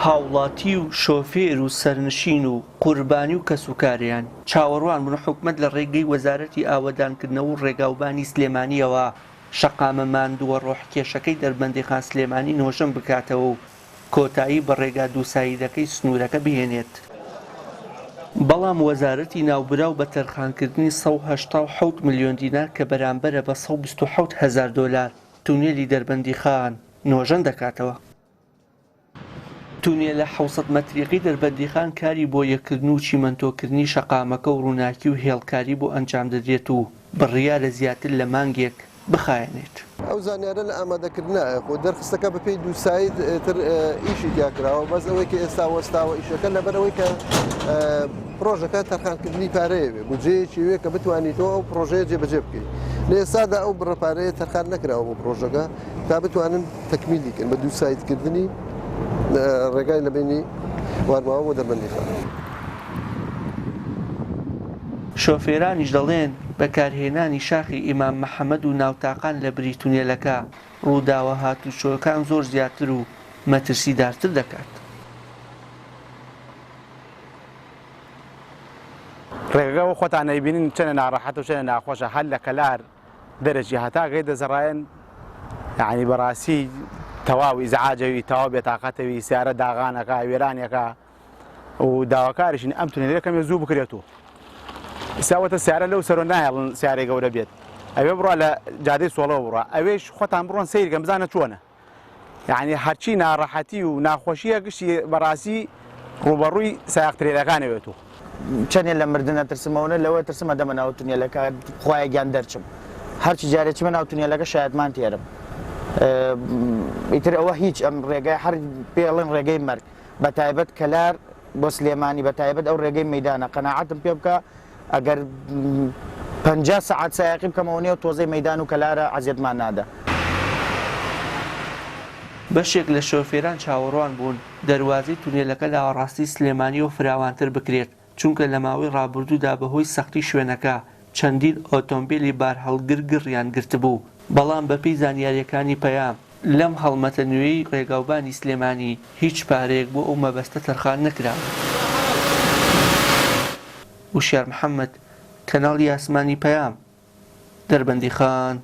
هاوڵاتی و شۆفێر و سەرنشین و قوربانی و کەسوکاریان چاوەڕوان بوون حکومەت لە ڕێگەی وەزارەتی ئاوەدانکردنەوە و ڕێگاوبانی سلێمانییەوە شەقامە ماندووە ڕۆحکێشەکەی دەربەندیخان سلێمانی نۆژەن بکاتەوە و کۆتایی بە ڕێگا دووسایدەکەی سنوورەکە بهێنێت. بەڵام وەزارەتی ناوبراو بە تەرخانکردنی 187 ملیۆن دینار کە بەرامبەرە بە 127 هەزار دۆلار تونێلی دەربەندیخان نۆژەن دەکاتەوە. تونێلە 700 مەتریەکەی دەربەندیخان کاری بۆ یەککردن و چیمەنتۆکردنی شەقامەکە و ڕووناکی و هێڵکاری بۆ ئەنجامدەدرێت و بڕیارە زیاتر لە مانگێک بخایەنێت. ئەو زانیارە لە ئامادەکردنایە خۆ دەرخستەکە بەپێی دوو ساید تر ئیشی تیا کراوە بەس ئەوەی کە ئێستا وەستاوە ئیشەکە لەبەر ئەوەی کە پرۆژەکە تەرخانکردنی پارەیە بێ بودجەیەکی وێ کە بتوانیت تۆ ئەو پرۆژەیە جێبەجێ بکەیت لە ئێستادا ئەو بڕە پارەیە تەرخان نەکراوە بۆ پرۆژەکە تا بتوانن تەکمیلی کەن بە دوو سایدکردنی ڕێگای لە بینی وارماوە بۆ دەربەندیخان. شۆفێرانیش دەڵێن، بەکارهێنانی شاخی ئیمام محەمەد و ناوتاقان لە بری تونێلەکە، ڕووداوە هاتوچۆکان زۆر زیاتر و مەترسیدارتر دەکات. ڕێگەکە وەک خۆتان ئەیبینن چەنە ناڕەحەتە و چەنە ناخۆشە هەر لە کەلار دەرەچی هەتا گەیتە زەڕایەن یعنی بەڕاستی تەواو ئیزعاجەوی تەواو بێتاقەتەوی سیارە داغانەکە وێرانەکە و داواکاریشین ئەم تونێلە کەمێ زوو بکرێت و ئیستا وەتە سیارە لەو سەرۆ نایەڵن سیارەی گەورە بێت ئەوێ بڕوا لە جادەی سۆڵەوە بڕوا ئەوێش خۆتان بڕۆن سەیرکەن بزانە چۆنە یعنی هەرچی ناڕەحەتی و ناخۆشیە گشتی بەڕاستی ڕووبەڕووی سایەق ترێلەکان ئەوێت و. چەنێ لە مردن ئەترسم ئەونە لەوە ترسم ئەدەمە ناو تونێلەکە خوایە گیان دەرچم هەرچی جارێ چمە ناو تونێلەکە شایەتمان تێرم ئیتر ئەوە هیچ ئەم ڕێگای هەر پێڵێن ڕێگەی مەرگ بە تایبەت کەلار بۆ سلێمانی بە تایبەت ئەو ڕێگەی مەیدانە قەناعەتم پێ بکە ئەگەر 50 سەعات سایەقی بکەمەوە نێو تۆزەی مەیدان و کەلارە عەزیەتمان نادا. بەشێک لە شۆفێران چاوەڕوان بوون دەروازەی تونێلەکە لە ئاڕاستەی سلێمانییەوە فراوانتر بکرێت، چونکە لە ماوەی ڕابردوودا بەهۆی سەختی شوێنەکە چەندین ئۆتۆمبێلی بارهەڵگر گڕیان گرتبوو، بەڵام بەپێی زانیارییەکانی پەیام، لەم هەڵمەتە نوێیەی ڕێگاوبانی سلێمانی هیچ پارەیەک بۆ ئەو مەبەستە تەرخان نەکراوە. وشیار محەمەد، کەناڵی ئاسمانی پەیام، دەربەندیخان.